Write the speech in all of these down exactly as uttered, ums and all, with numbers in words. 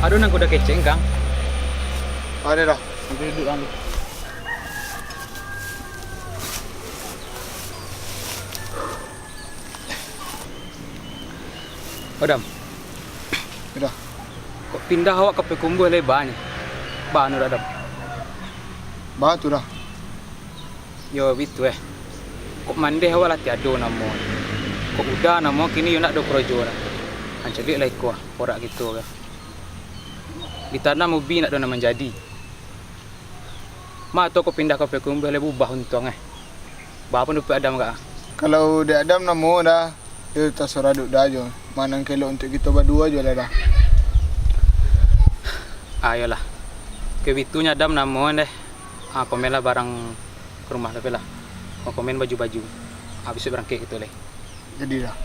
Ado nan kudo kecek, Kang? Ado dah. Duduak dulu. Adam. Yo dah. Kok pindah awak ka Payakumbuah lai ba nyo? Ba nyo dah, Adam? Ba tu dah. Yo, bitu eh. Kok mandeh awak lah tiado namo. Kok uda namo kini yo ndak ado korojo dah. Ancaliak lah iko ah, porak kito ko. Ditanam ubi ndak ado nan manjadi. Ma tu kok pindah ka Payakumbuah lai bubah untuang eh. Ba pandapek Adam kak? Kalau dek Adam namo dah, yo tasorah dek uda jo. Ma nan ka elok untuak kito baduo jo lah dah. Ayolah. Kok bitu nyo Adam namo deh. Ah, pamelah barang ka rumah lah, pamelah. Pamelah baju-baju. Ah, bisuak barangkek kito lai. Jadi dah.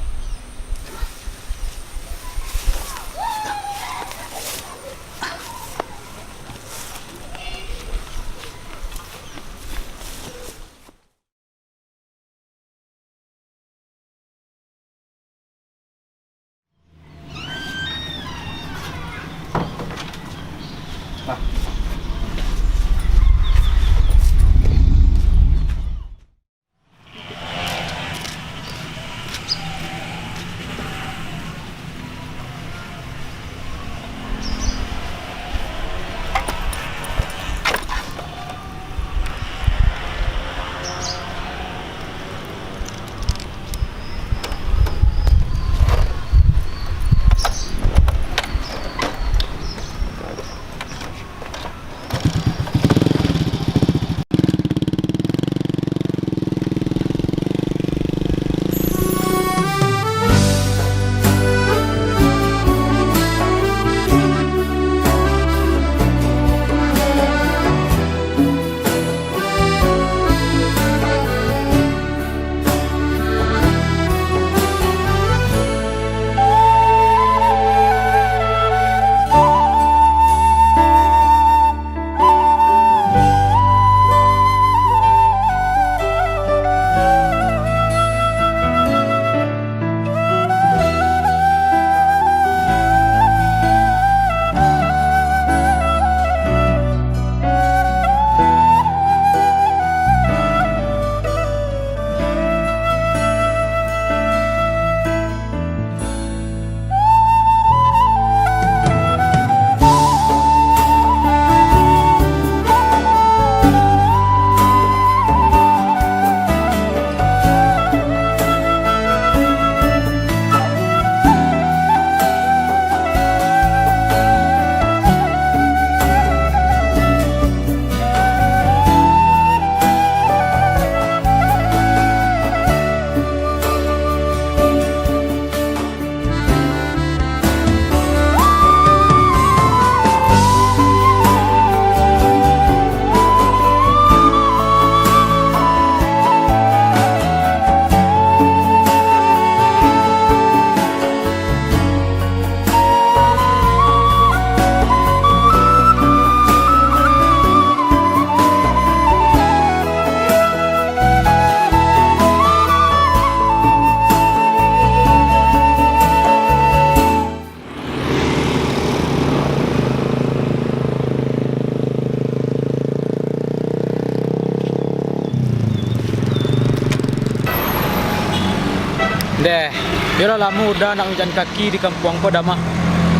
Deh, iyo lah lamo Uda ndak manjalan kaki di kampuang ko, Dam, ah.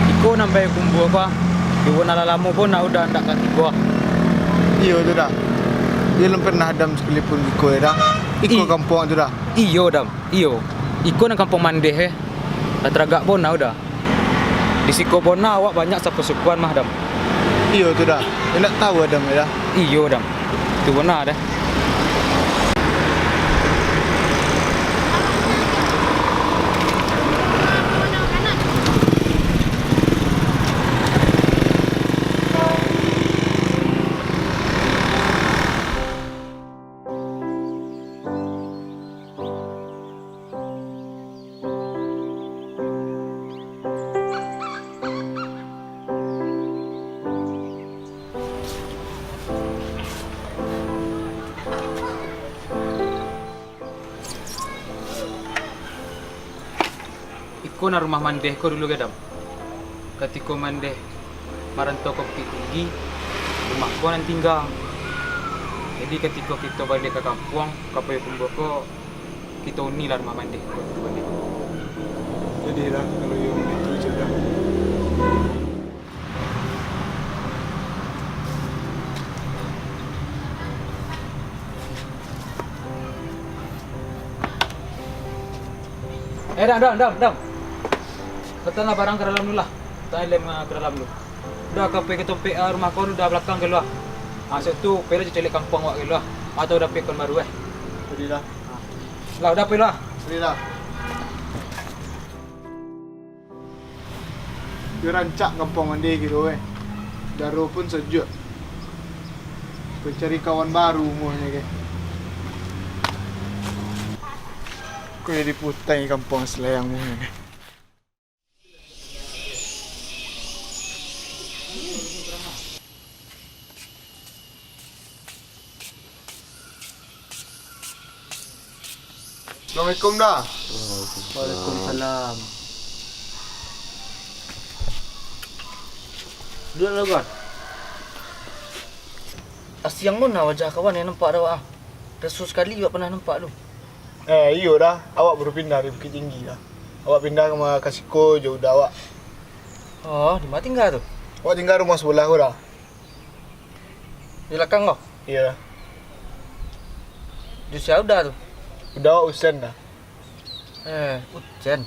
Iko nan bae kumbua ko, ah. Iyo, nan lah lamo pun nak Uda ndak ka tibo, ah. Iyo tu, Da. Iyo, lun pernah Adam sakalipun iko, yo, Da. Iko kampuang tu, Da. Iyo, Dam. Iyo. Iko nan kampuang Mandeh, eh. Lah taragak pun nak Uda. Di siko Bona awak banyak sapasukuan mah, Dam. Iyo tu, Da. Indak tahu Adam, yo, Da. Iyo, Dam. Tu Bona, Da. Iko nan rumah Mandeh ko dulu, Gadam. Katiko Mandeh marantau ka Bukik Tinggi, rumah ko nan tingga. Jadi, katiko kito baliak ka kampuang, ka Payokumbuah ko, kito unilah rumah Mandeh ko dulu baliak. Jadilah, kalau iyo baitu, cek Da. Eh, Dam, Dam, Dam, Dam. Latakanlah barang ka dalam dulu lah. Latakan lem, ah, ka dalam dulu. Uda ka pai ka tompek, ah, rumah ko, Uda balakang ka lua. Ah, sudah tu, pailah caliak kampuang awak ka lua. Atau dapek kawan baru, eh. Jadilah. Lah, Uda pai lua. Jadilah. Yo rancak kampuang Mandeh kiro, eh. Udaro pun sajuak. Pai cari kawan baru muahnyo, keh. Ko jadi putai kampuang Selayang muahnyo, keh. Assalamualaikum, Da. Waalaikumsalam. Duduak lah, kawan. Asiang bana wajah kawan nan nampak dek awak, ah. Raso sakali awak pernah nampak tu. Eh, iyo, Da. Awak baru pindah dari Bukittinggi, Da. Awak pindah ka ma-, ka siko jo Uda awak. Oh, di ma tingga tu? Awak tingga rumah sabalah ko, Da. Di balakang ko? Iyo, Da. Jo sia Uda tu? Uda awak Usen, Da. Eh, Usen.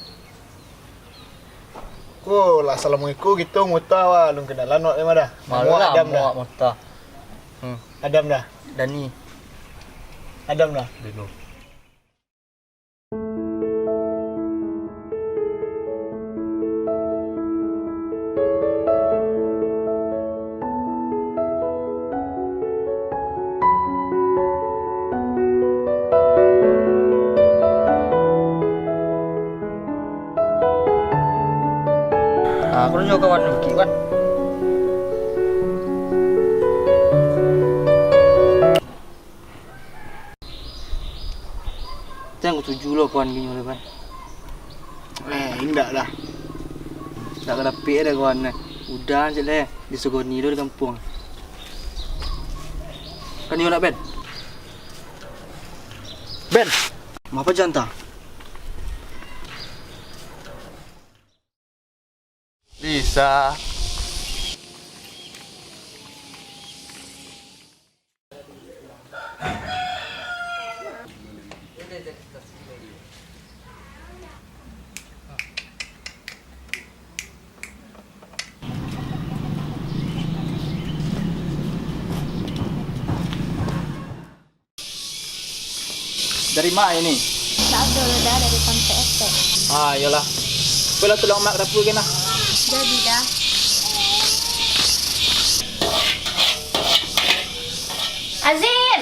Ko lah, assalamualaikum, kito mota, wah, alun kenalan awak, Da. Namo lamo Adam, Da. Awak mota. Hmm. Adam, Da. Dani. Adam, Da. Dino. Ah, ko nyo kawan Luki, Wan. Tan katuju lo kawan kinyo le, Pan. Eh, indak, Da. Indak ka dapek doh kawan, eh. Udah cek le, disogoni doh di kampuang. Kan iyo nak, Ben? Ben! Mapa janta? Bisa. Dari ma ini? Dak ado lah, Da, dari Tampek Etek. Ah, iyolah. Apolah, tolong Mak ka dapur kan lah. Jadi, Da. Azim!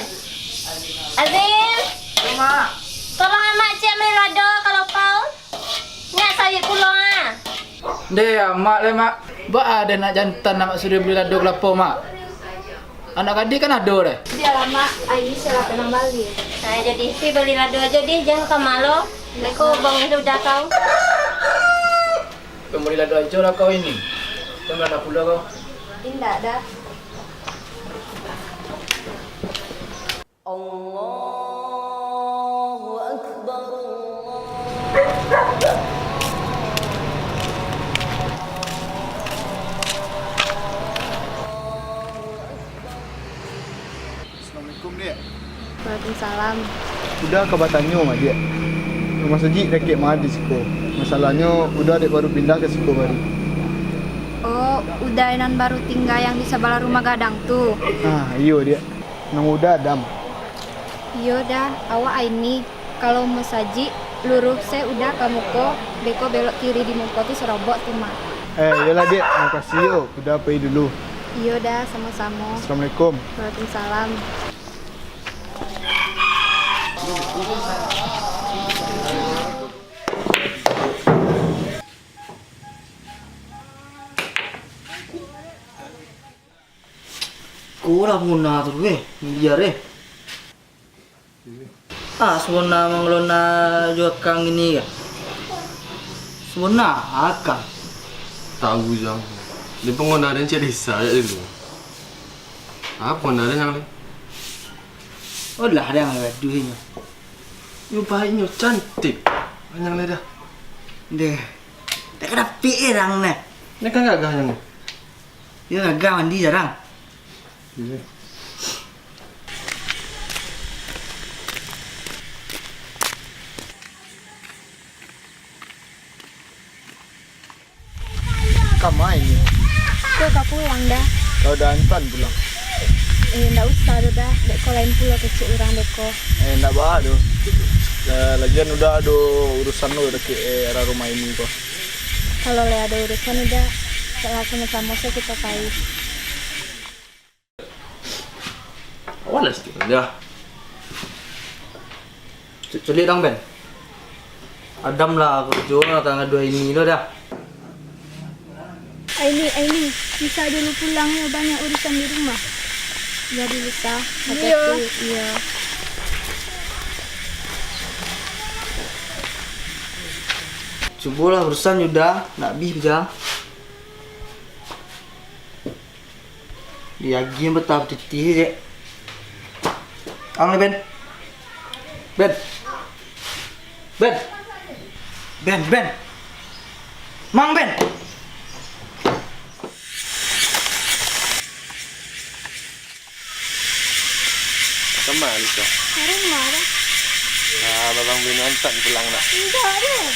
Azim! Yo, Mak. Tolong Amak ciek bali lado ka lapau. Nyak sawik pulo, ah. Ndeh, Amak lai, Mak. Baa dek anak jantan Amak suruah bali lado ka lapau, Mak? Anak gadih kan ado deh. Bialah, Mak. Ai bisa lah ka nan bali. Nah, jadi, pi bali lado ajo dih, jan ka malo. Beko bang Hilda kau. Pambali lado ajo lah kau ini. Kan baranak pulo kau. Indak, Da. Allahu Akbar, Allah. Uda ka batanyo, Diak. Rumah Sajik dakek ma di siko. Masalahnyo, Uda dek baru pindah ka siko baru. Oh, Uda nan baru tingga yang di sabalah rumah gadang tu? Ah, iyo, Diak. Namo Uda Adam. Iyo, Da. Awak Aini. Kalau masajik, luruih se Uda ka muko, beko belok kiri di muko tu sarobok tu mah. Eh, iyolah, Diak. Makasih yo. Uda pai dulu. Iyo, Da. Samo-samo. Assalamualaikum. Waalaikumsalam. Ko lah panguna tu, eh, biar, eh. Ah, sabana mangalona jo akang ini, ya. Sabana akang. Tahu, Jang. Di panguna den cari saya dulu. Apa panguna den, Jang, le? Oh lah, Jang, aduh, ini. Nyo baik, nyo cantik. Jang, le dah. Deh. Tak kena pikir, Jang, nah. Ini kan gagah, Jang. Iyo, gagah mandi jarang. Iyo. Ka ma ini? Ko ka pulang, Da. Ka Uda antan pulang? Eh, ndak usah doh, Da. Dek ko lain pulo kecek urang dek ko. Eh, ndak baa doh. Eh, lagian Uda ado urusan lo dakek, eh, arah rumah ini ko. Kalau lai ado urusan, Uda, samo-samo se kito pai. Awalah sikit, dah. Cu-, culik dong, Ben. Adam lah, karajo lah, tangah duo ini lo dah. Aini, Aini, bisa dulu pulang yo, banyak urusan di rumah. Jadi bisa, Iyo. Hati-hati, iyo. Cubolah urusan Yuda, nak abih bajam. Diagiah batah batitih je. Ang ni, Ben. Ben. Ben. Ben, Ben. Mang, Ben. Kama, Lisa? Ka rumah, dah. Ah, Babang Beno antan pulang, nak? Indak, doh.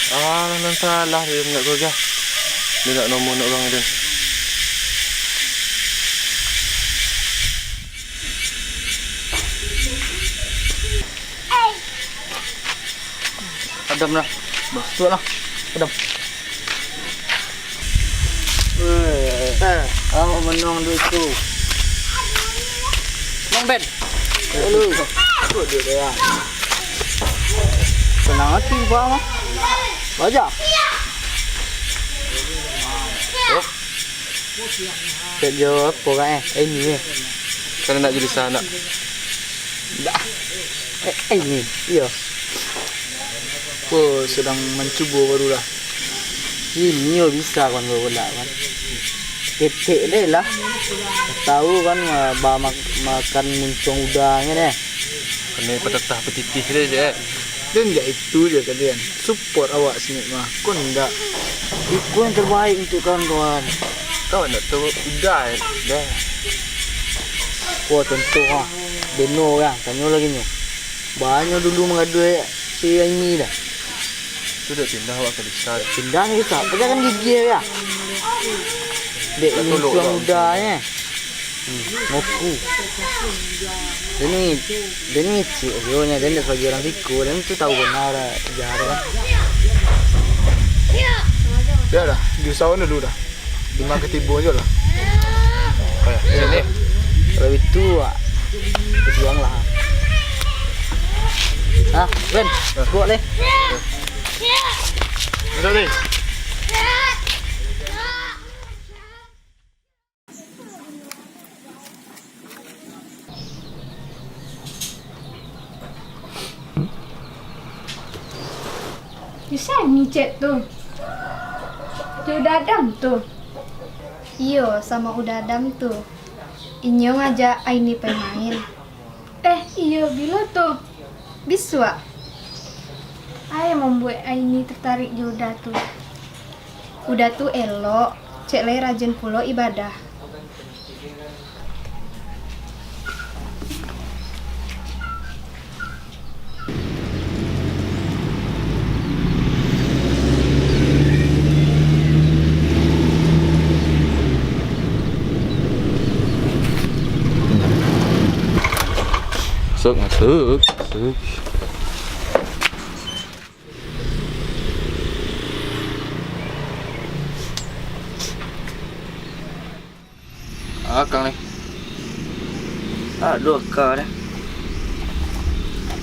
Ah, nan salah dia nak gagah. Dia nak nomor nak urang dia. Adam lah. Bah, suak lah. Adam. Eh, eh, awak menang dulu tu. Bang Ben. Lalu. Ikut dia, dia. Senang hati, Pak, mah. Baja. Oh. Cak jo apo kan, eh? Eh, ini, eh. Kan nak jadi sanak. Dah. Eh, eh, ini. Iyo. Ko sadang mancubo baru lah. Ini yo bisa kan baru lah kan. Ketek deh lah. Tahu kan, ma-, ba-, mak-, makan muncuang udangnyo deh. Kena patatah patitih deh, cek. Dan jak itu je kalian. Support awak sini mah. Kau ndak. Iko yang terbaik untuk kawan-kawan. Kau nak tu udah, dah. Wah, contoh ha. Beno urang, tanyo lagi nyo. Banyak dulu mangadu si Aini dah. Tu dah pindah awak ka desa. Pindah ni desa. Pegangan gigi ya. Dek ini tuan muda ya. Hmm, ngoku. Dia ni, dia ni ngicik sebenarnya. Dia ni sebagai orang siko. Dia tu tahu benar dah jahat kan. Dah dah, diusahakan dulu dah. Lima ketibo je lah. Oh ya, sini. Kalau itu, ah, berjuang lah. Ah, Ben, buat deh. Udah deh. Bisa ngicek tu. Tu Uda Adam tu. Iyo, samo Uda Adam tu. Inyo ngajak Aini pai main. Eh, iyo, bilo tu? Bisuak. Apo yang mambuek Aini tertarik jo Uda tu? Uda tu elok, cek lai rajin pulo ibadah. Masuk, masuk, masuk. Akang ni. Aduh, aka dah.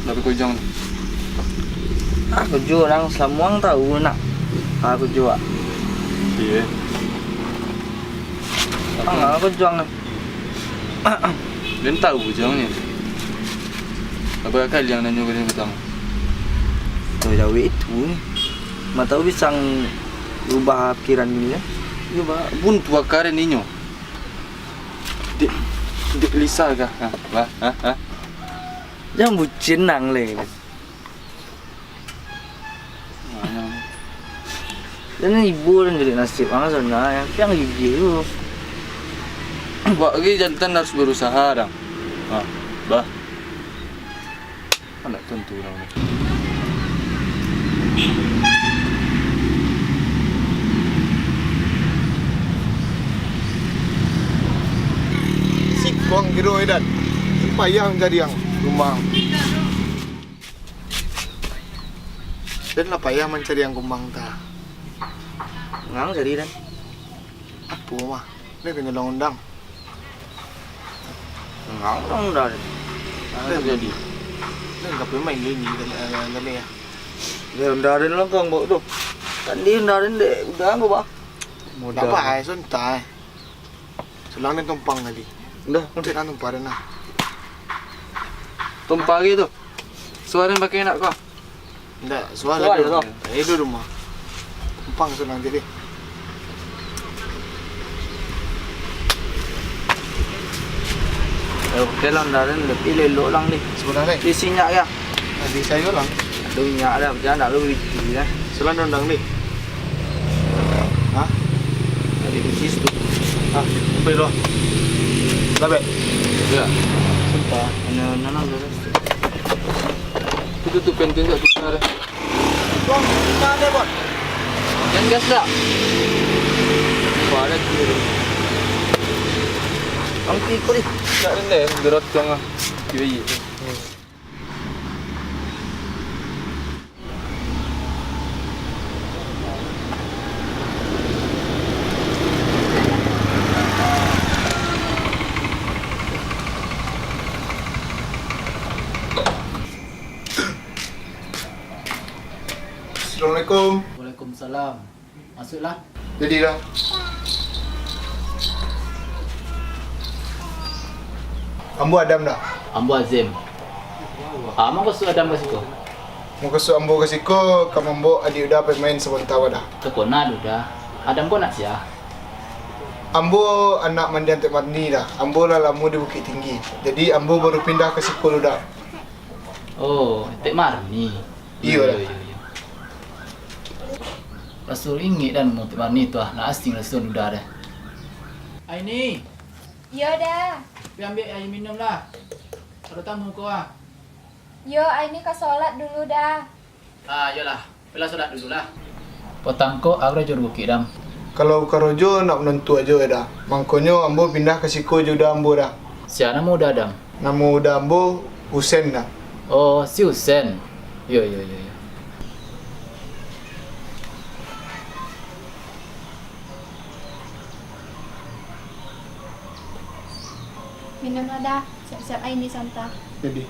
Tapi kujang ni. Ah, kujang urang samuang tahu nak. Ah, kujang. Iya. Angah kujang ni. Den tahu kujang ni. Apa kali yang nanyo kali pertama? Tahu jawek itu ni. Ma tahu bisa rubah pikiran ni, ya. Buntu akar ninyo. Dek, dek Lisa kah? Ha? Bah? Ha? Ha? Jan bucin nang leh. Jan ibo dan jadi nasib ang sana, ya. Piang gigi tu. Buat lagi jantan harus berusaha, dang. Ha, bah. Anak tentu urang ni. Sikuang kiro, Dan. Payah mancari ang rumah. Den lah payah mancari ang rumah ta. Ngang cari, Dan. Apo mah? Ni ka nyolong undang. Ngang undang, Den. Nah, jadi. Ni ka pai main dulu ni, Dan, eh, Dan, ya. Ni undang, Den, langkang bawa tu. Tadi undang, Den, dek, udah, anggo, bah. Modal. Tak apa, eh, santai. Sulang ni tumpang tadi. Dah. Cek lah tumpang dah nah. Tumpang lagi tu. Suara pakai nak kau? Ndak, suara tu. Eh, dulu rumah. Tumpang sulang tadi. Eh, oke lah, ndak ada, lebih lelok lang ni. Sebelah ni. Di sini ya. Nah, di sayur lang. Aduh, minyak dah, jangan dah lu beli lah. Sulan undang ni. Hah? Tadi di situ. Ah, sampai lu. Dah, Bek? Ya. Sumpah, hanya nanam dulu. Itu tuh penting tak tukar. Bang, kita ada, Bang. Jangan gas dah. Wah, ada kiri. Angki kau ni. Tak ada, gerot dong ah. Kiri. Assalamualaikum. Waalaikumsalam. Masuaklah. Jadi dah. Ambo Adam dah. Ambo Azim. Ah, mukasuik Adam ka siko? Mukasuik ambo ka siko ka mambao adiak Uda pai main sabanta dah. Takana Uda. Adam ko anak sia? Ambo anak mandiang Tek Marni dah. Ambo lah lamo di Bukittinggi. Jadi ambo baru pindah ka siko lu dah. Oh, Tek Marni. Iyo, iyo, dah. Iyo, iyo. Rasul ingek dan Tek Marni tu ah, nak asing Rasul Uda dah. Aini. Iyo, Da. Pai ambiak aia minum lah. Ado tamu ko ah. Yo, Aini ka solat dulu, Da. Ah, iyolah. Pailah solat dulu lah. Patang ko, a karajo di bukik, Dam? Kalau karajo nak manantu ajo, yo, Da. Mangkonyo ambo pindah ka siko jo uda ambo, Da. Sia namo uda, Dam? Namo uda ambo Husen, Da. Oh, si Husen. Yo, yo, yo, yo. Minumlah, Da. Siap-siap Aini sabanta. Jadi.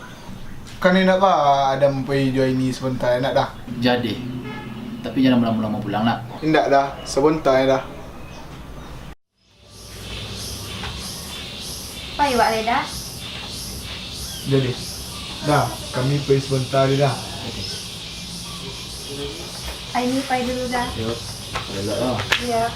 Kan indak ba Adam pai jo Aini sabanta, indak, Da? Jadi. Tapi jan lamo-lamo pulang, nak? Indak, Da. Sabanta, Da. Pai wak lai, Da? Jadi. Da, kami pai sabanta lai, Da. Aini pai dulu, Da. Yo. Elok, ah. Iya.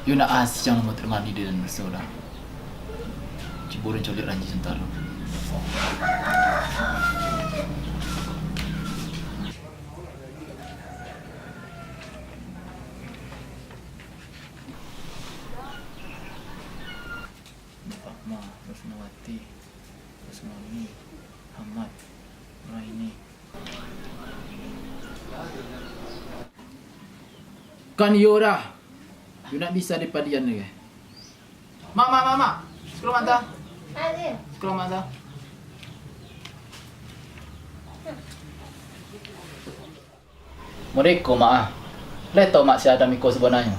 Yo nak asi yang nomor terima di dan bersoda. Cubo den coliak ranji santaro. Fatma, Rusnawati, Rusmoni, Hamad, Nuraini. Kan iyo dah. Yo nak bisa dipadian lagi. Mak, mak, mak, mak. Sekolah mata. Sekolah mata. Mereko, Mak, ah. Lai tau, Mak, si Adam iko sabananyo?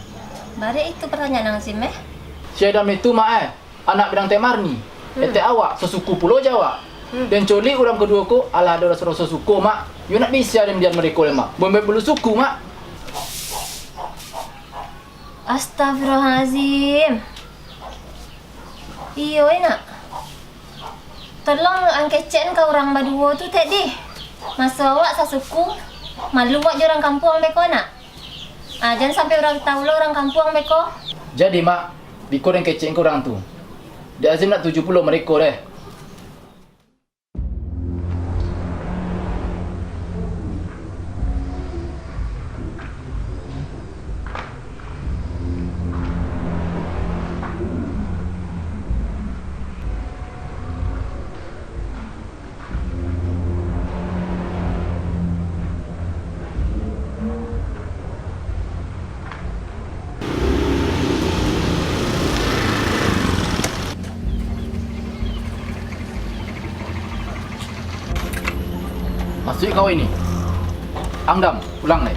Barek itu pertanyaan Azim, eh? Si Adam itu, Mak, eh, anak Bidang Tek Marni. Hmm. Etek awak, sasuku pulo jo awak. Hmm. Den coliak urang kaduo ko, alah ado raso-raso suko, Mak. Yo nak bisa den bian mereko lai, Mak. Bumbek bulu suku, Mak. Astagfirullahalazim. Iyo, eh, nak. Tolong ang kecek ka urang baduo tu, Tek, dih. Maso awak sasuku, malu awak jo urang kampuang beko, nak. Ah, jan sampai urang tau lo urang kampuang beko. Jadi, Mak, biko den kecek ka urang tu. Dek Azim ndak tuju pulo mereko, deh. Masuak kau ini. Ang Dam, pulang lai.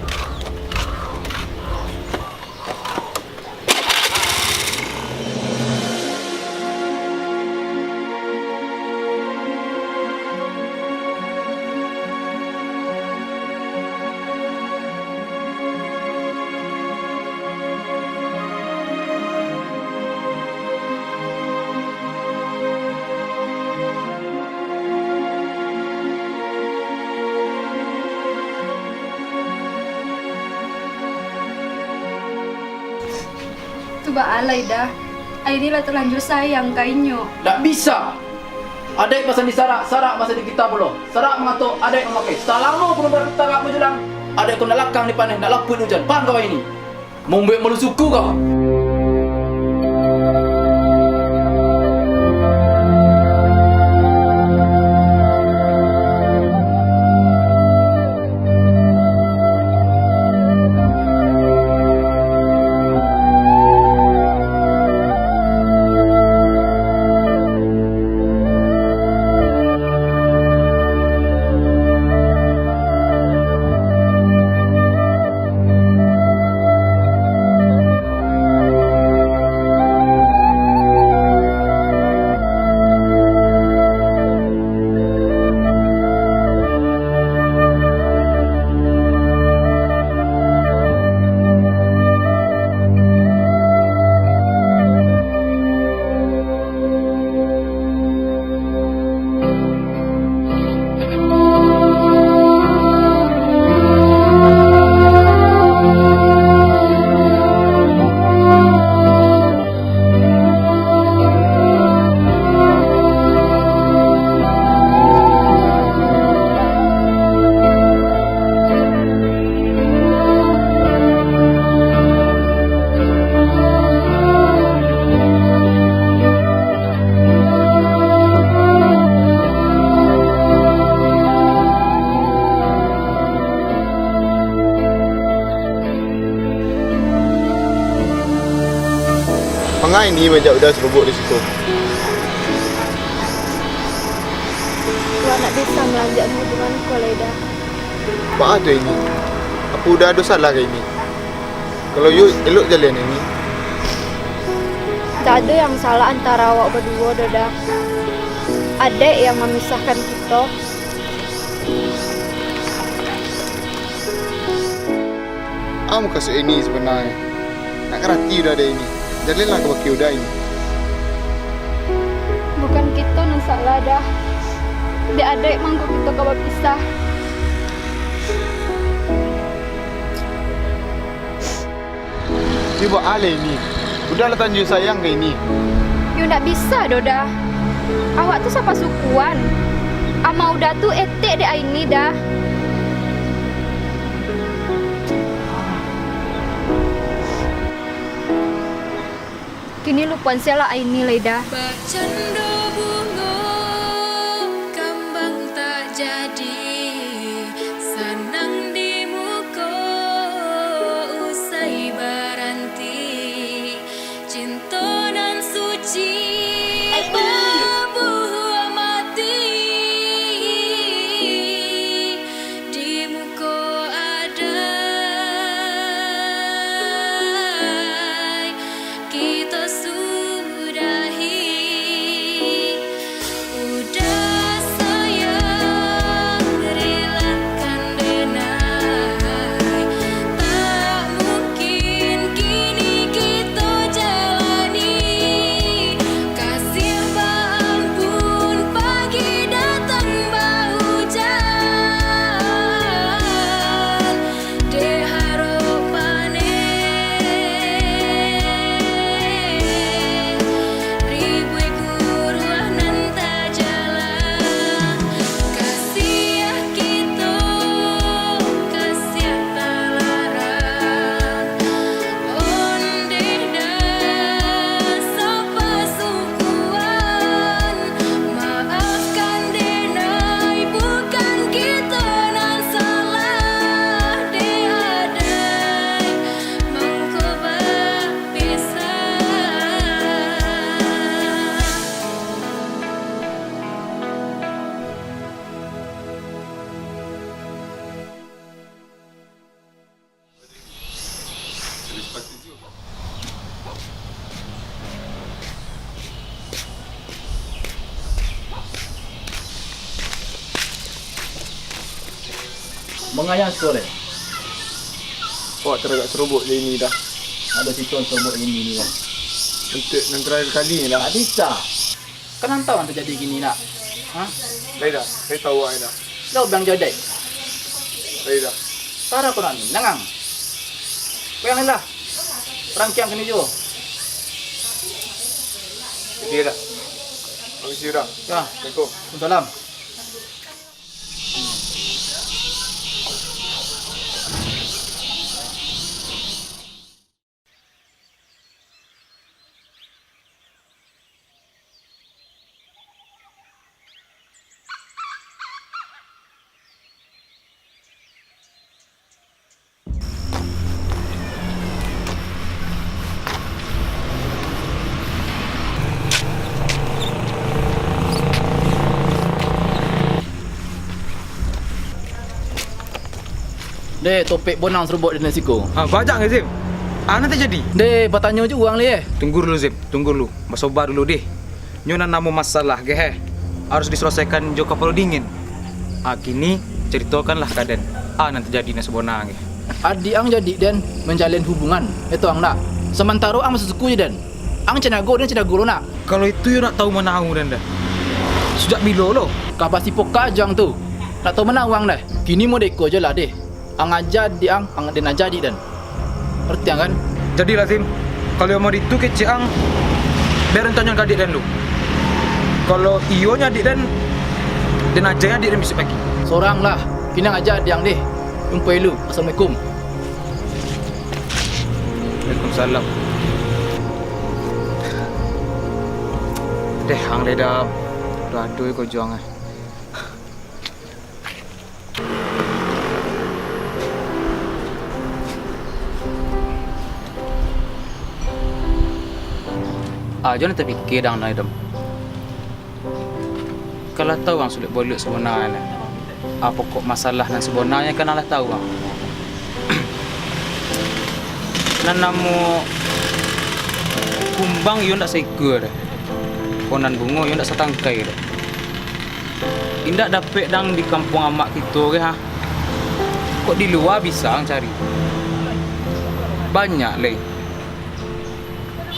Tu baa lai dah, Aini lah talanjua sayang ka inyo. Ndak bisa! Adaik pasan di sarak, sarak pasan di kita pulo. Sarak mangato, adaik mamakai. Salamo pun bartarak majulang, adaik ko ndak lakang dipaneh, ndak lapuik di ujan. Paham kau ini? Mambuek malu suku kau. Mangaa Ini maajak Uda sarubuak di siko? Wak ndak bisa malanjuikkan hubungan ko lai, Da. Baa tu, Ini? Apo Uda ado salah ka Ini? Kalau iyo, elok jaleh Ini. Ndak ado yang salah antaro awak baduo doh, Da. Adaik yang mamisahkan kito. Apo mukasuik Ini sabananyo? Nak karati Uda dek Ini. Jalehlah kabake Uda Ini. Bukan kito nan salah, Da. Dek adaik mangko kito ka bapisah. Iyo baa lai Ini? Uda lah talanjua sayang ka Aini. Yo ndak bisa doh, Da. Awak tu sapasukuan. Ama Uda tu etek dek Aini, Da. Kini lupoan se lah Aini lai, Da. Bacando bungo kambang tak jadi, sanang di muko usai baranti. Cinto nan suci babuah mati di muko adai. Kito sudahi, Uda sayang, relakan denai. Tak mungkin kini kito jalani. Kasih baampun pagi datang baujan. Dek harok paneh, ribuik guruah nan tajalang. Kasiah kito, kasiah talarang. Ondeh dasa pasukuan. Maafkan denai, bukan kito nan salah, dek adai mangko bapisah. Mangayang sore. Awak taragak sarobok jo Aini, Da. Ado siton sarobok Aini ni, Da. Untuak nan tarakhir kali ni, Da. Tak bisa. Kan ang tau nan tajadi kini, nak? Ha? Lai, Da. Lai tau awak, Da. Lo bang jodai. Lai, Da. Tara ko nan minang ang. Wayang lah. Rangkiang kini juo. Jadi, Da. Permisi, Da. Ya. Assalamualaikum. Waalaikumsalam. Deh, topik bonang sarobok di nan siko. Ah, bajak nggak, Zim? Ah, nan tajadi? Deh, batanyo juo ang leh. Tunggu dulu, Zim. Tunggu dulu. Basoba dulu, deh. Nyo nan namo masalah, geh, eh, harus diselesaikan jo kapalo dingin. Ah, kini, caritokanlah ka den, a nan tajadi nan sabana, geh. Adiak ang jo adiak den manjalin hubungan, eto ang nak. Samantaro ang masih suku jo den. Ang canago, den canago lo nak. Kalau itu yo nak tahu manau den dah. Sajak bilo lo? Ka basi pokak jo ang tu. Nak tahu manau ang dah. Kini modeko jo lah deh. Ang aja adiak ang, ang den aja adiak den. Ngerti ang kan? Jadi Lazim, kalau yang mau ditu kecek ang, biar den tanyo ka adiak den dulu. Kalau iyo nyo adiak den, den aja adiak den bisuak pagi. Sorang lah, pinang aja adiak ang deh. Jumpai lu. Assalamualaikum. Waalaikumsalam. Deh, ang ledam. Aduh, aduh, ko juang eh. Ah, jan tapikia dang, Dam. Kan lah tahu ang sulek bolek sabananyo. Ah, pokok masalah nan sabananyo kan lah tahu ang. Nan namo kumbang iyo ndak saikua doh. Ko nan bungo iyo ndak satangkai doh. Indak dapek dang di kampuang amak kito ko, ha. Kok di lua bisa ang cari? Banyak lai.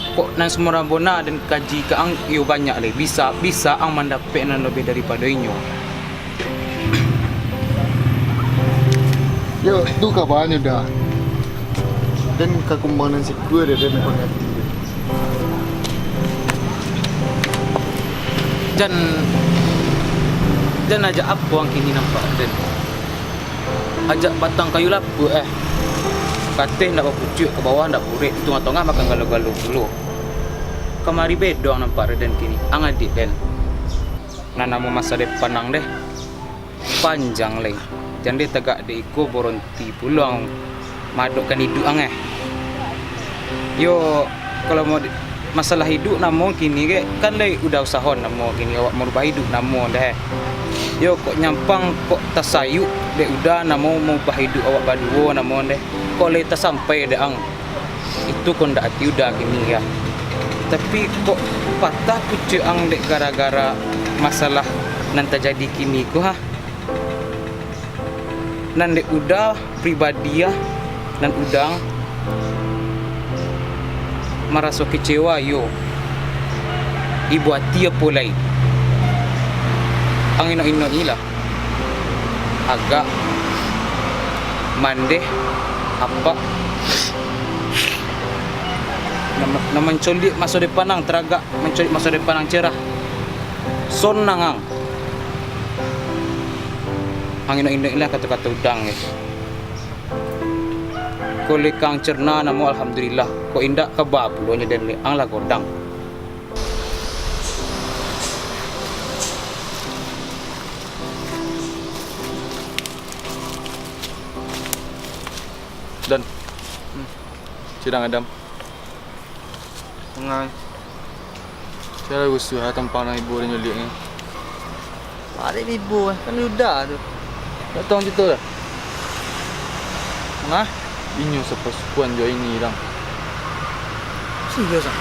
Kok nan sabananyo den kaji ka ang iyo banyak lai. Bisa, bisa ang mandapek nan labiah daripado inyo. Yo, tu kabanyo dah. Den ka kumbang nan sikua deh, den nak ati. Jan, jan ajak apo ang kini nampak den? Ajak batang kayu lapuak, eh. Kateh ndak bapucuak, ka bawah ndak buruak, di tangah-tangah makan galo-galo pulo. Kamari bedo ang nampak den kini, ang adiak den. Nan namo masa depan ang deh. Panjang lai. Jan deh tagak dek iko, boronti pulo ang maadokkan iduik ang, eh. Yo, kalau mau di, masalah iduik namo kini kek, kan lai udah usaho namo kini, awak marubah iduik namo deh, eh. Yo, kok nyampang, kok tasayuk dek udah namo maubah iduik awak baduo namo deh. Kok lai tasampai dek ang. Itu kondak ati udah kini, ya. Tapi kok patah pucuak ang dek gara-gara masalah nan tajadi kini ko, ha? Nan dek udah pribadi, ya, nan udah maraso kecewa, yo. Ibo ati apo lai? Ang inok-inok ilah. Agak mandeh, apak, nan, nan mancoliak maso depan ang taragak, mancoliak maso depan ang cerah. Sonang ang. Ang inok-inok ilah kato-kato udah, guys. Kok lai ka ang cerna namo, alhamdulillah. Kok indak, ka ba pulo nyo den lai, ang lah godang. Dan. Hmm. Cidang Adam. Mangai. Sia lah rusuah tampang nan ibo den nyoliak ni. Baliak ibo, eh, kan udah tu. Ndak tahu cerita dah. Mangah? Inyo sapasukuan jo ini, Dang. Serius, ah?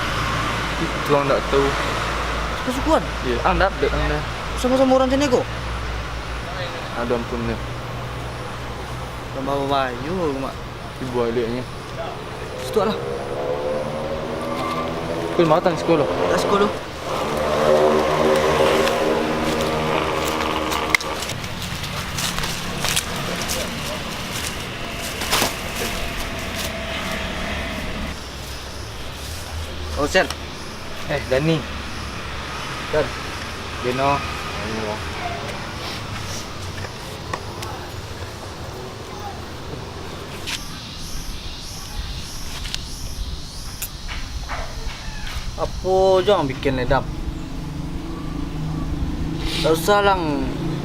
Itu ang ndak tahu. Sapasukuan? Iya, ang ndak update ang dah. Samo-samo urang siko? Aduh, ampun deh. Tambah babayo, Mak. Ibo aliaknyo. Situ lah. Kau matang sekolah. Tak sekolah. Oh, Sel. Eh, Dani. Dan. Deno. Ayo. Apo jo ang bikin, Dam? Tak usah lah,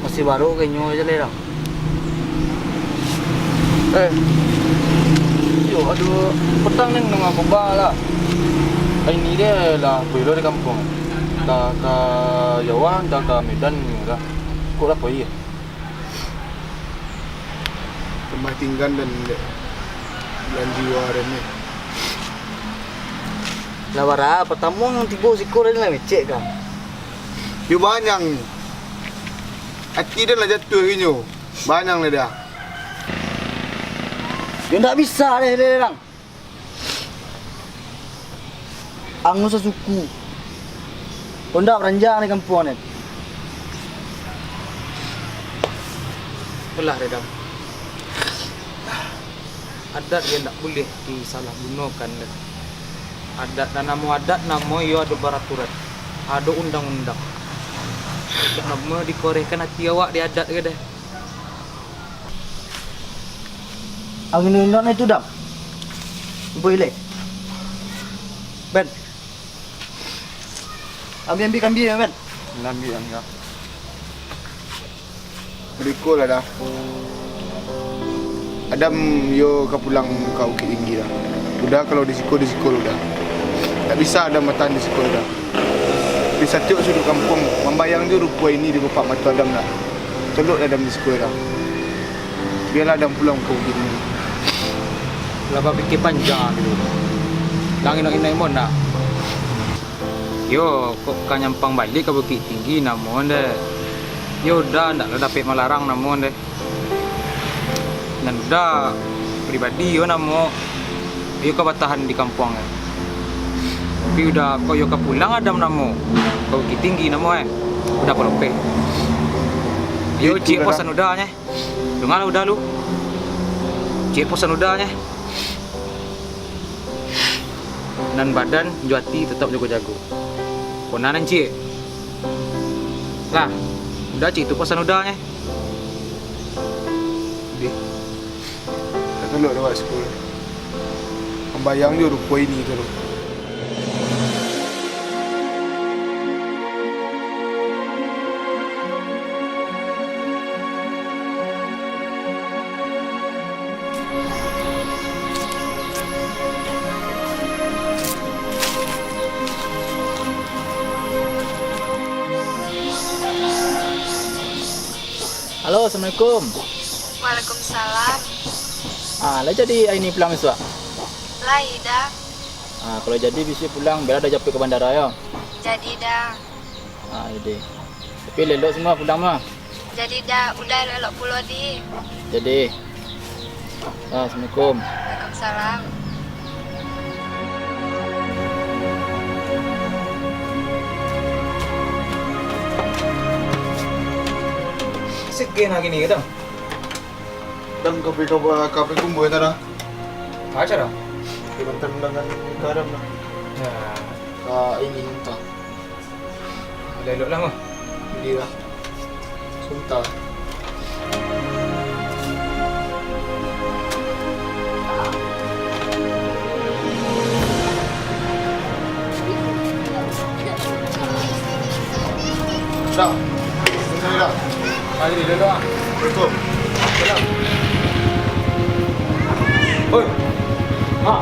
masih baru ka inyo se lai, Dam. Eh, iyo, aduh, patang ni nang aku ba lah. Ini dia lah, pulo di kampuang. Ka, ka Jawa, antah ka Medan ni lah. Kok lah pai, eh? Rumah tinggan dan bulan jiwa dan ni. Lah bara, patamo nan tibo siko tadi lah mecek kan. Yo banyang. Ati dan lah jatuh inyo. Banyang lah dah. Yo ndak bisa deh, deh, Dang. Ang sasuku. Ondak baranjang di kampuang ni. Alah, Redam. Adat yo ndak buliah disalahgunokan, deh. Adat nan namo adat, namo iyo ado baraturan, ado undang-undang. Ndak namo dikorehkan ati awak di adat ko, deh. Angin undang itu, Dam. Boy, leh. Ben. Ambiak, ambiak kambia, Ben. Ambiak, ambiak. Bariko lah dah. Adam yo ka pulang ka Bukittinggi dah. Udah, kalau di siko, di siko lah udah. Tak bisa Adam batahan di siko dah. Di satiok suduk kampuang, mambayang jo rupo ini di kupak mato Adam dah. Tolok Adam di siko dah. Bialah Adam pulang ka Bukittinggi. Lah bapikia panjang dulu. Lah inok-inok mo nak. Yo, kok ka nyampang baliak ka Bukittinggi namo deh. Yo udah, ndak lah dapek malarang namo deh. Nan udah pribadi yo namo, yo ka batahan di kampuang, eh. Tapi udah kok yo ka pulang Adam namo, ka Bukittinggi namo, eh. Udah palopeh. Yo, ciek posan udah, nyeh. Dengar lah udah lu. Ciek posan udah, nyeh. Nan badan jo ati tetap jago-jago. Kona nan ciek. Lah, Uda cik tu pasan Uda nyo. Dih, tak tulok dek awak siko. Mambayang jo rupo ini tu. Halo, assalamualaikum. Waalaikumsalam. Ah, lah jadi Aini pulang isuak? Lai, Da. Ah, kalau jadi bisuak pulang, bia Da japuik ka bandara, yo. Jadi, Da. Ah, iyo deh. Tapi elok-elok samo pulang mah. Jadi, Da, Uda elok-elok pulo, Dih. Jadi. Ah, assalamualaikum. Waalaikumsalam. Sekian lagi ni, Da. Dan kopi, kopi, kopi kumbua, Da. Acara? Di mantan undangan karam, Da. Ya. Ka ini, entah. Elok-elok lah, mah. Jadi lah. Sebentar. Dah. Sebentar, dah. Mari, duduk, ah. Assalamualaikum. Salam. Oi. Ha.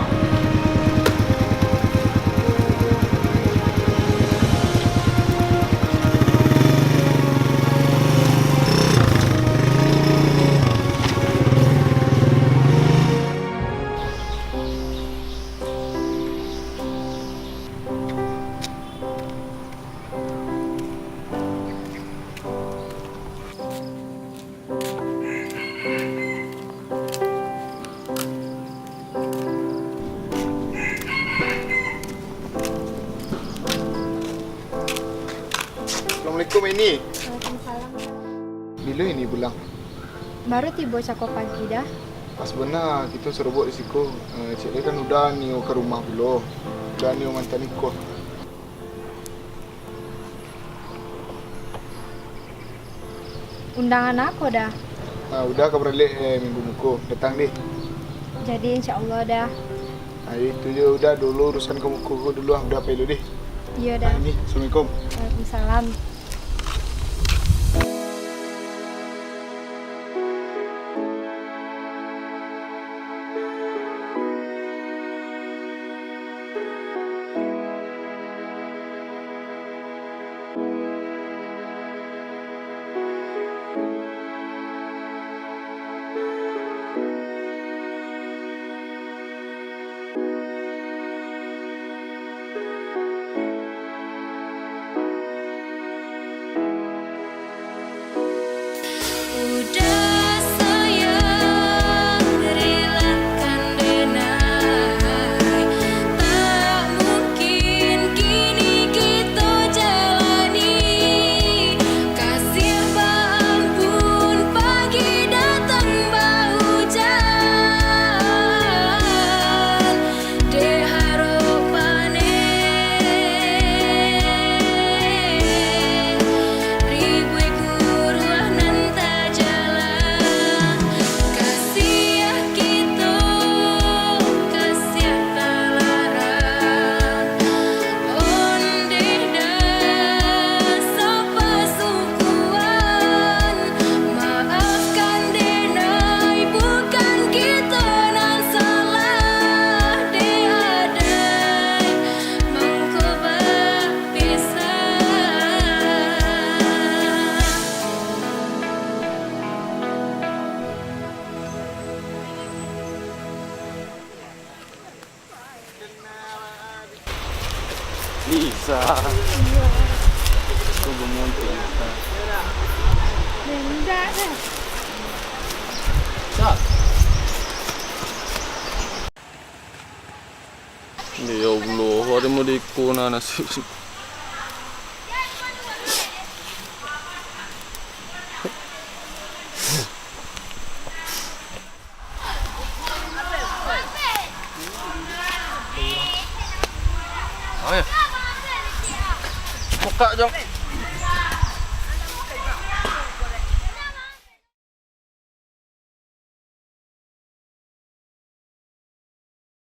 Assalamualaikum, Ini. Waalaikumsalam. Bilo Ini pulang? Baru tibo cako pagi, Da. Pas bana kito sarobok di siko. Eh, ciek lai kan Uda nio ka rumah pulo. Uda nio mantan iko. Undangan a ko, Da? Ah, Uda ka baralek, eh, minggu muko datang, dih. Jadi, insya Allah, Da. Ah, itu jo, Uda dulu urusan ka muko ko dulu, ah, Uda pai dulu, dih. Iyo, Da. Ah, Ini, assalamualaikum. Waalaikumsalam. Uda sayang, relakan denai. Tak mungkin kini kito jalani. Kasih baampun pagi datang baujan. Dek harok paneh, ribuik guruah nan tajalang. Kasiah kito, kasiah talarang. Ondeh dasa pasukuan, maafkan denai, bukan kito nan salah, dek adai mangko bapisah. Bisa. Kok gemuntut, Lisa? Nendak dah. Sa. Ya Allah, ada mau diikun nasib. Eh. Buka, Jong.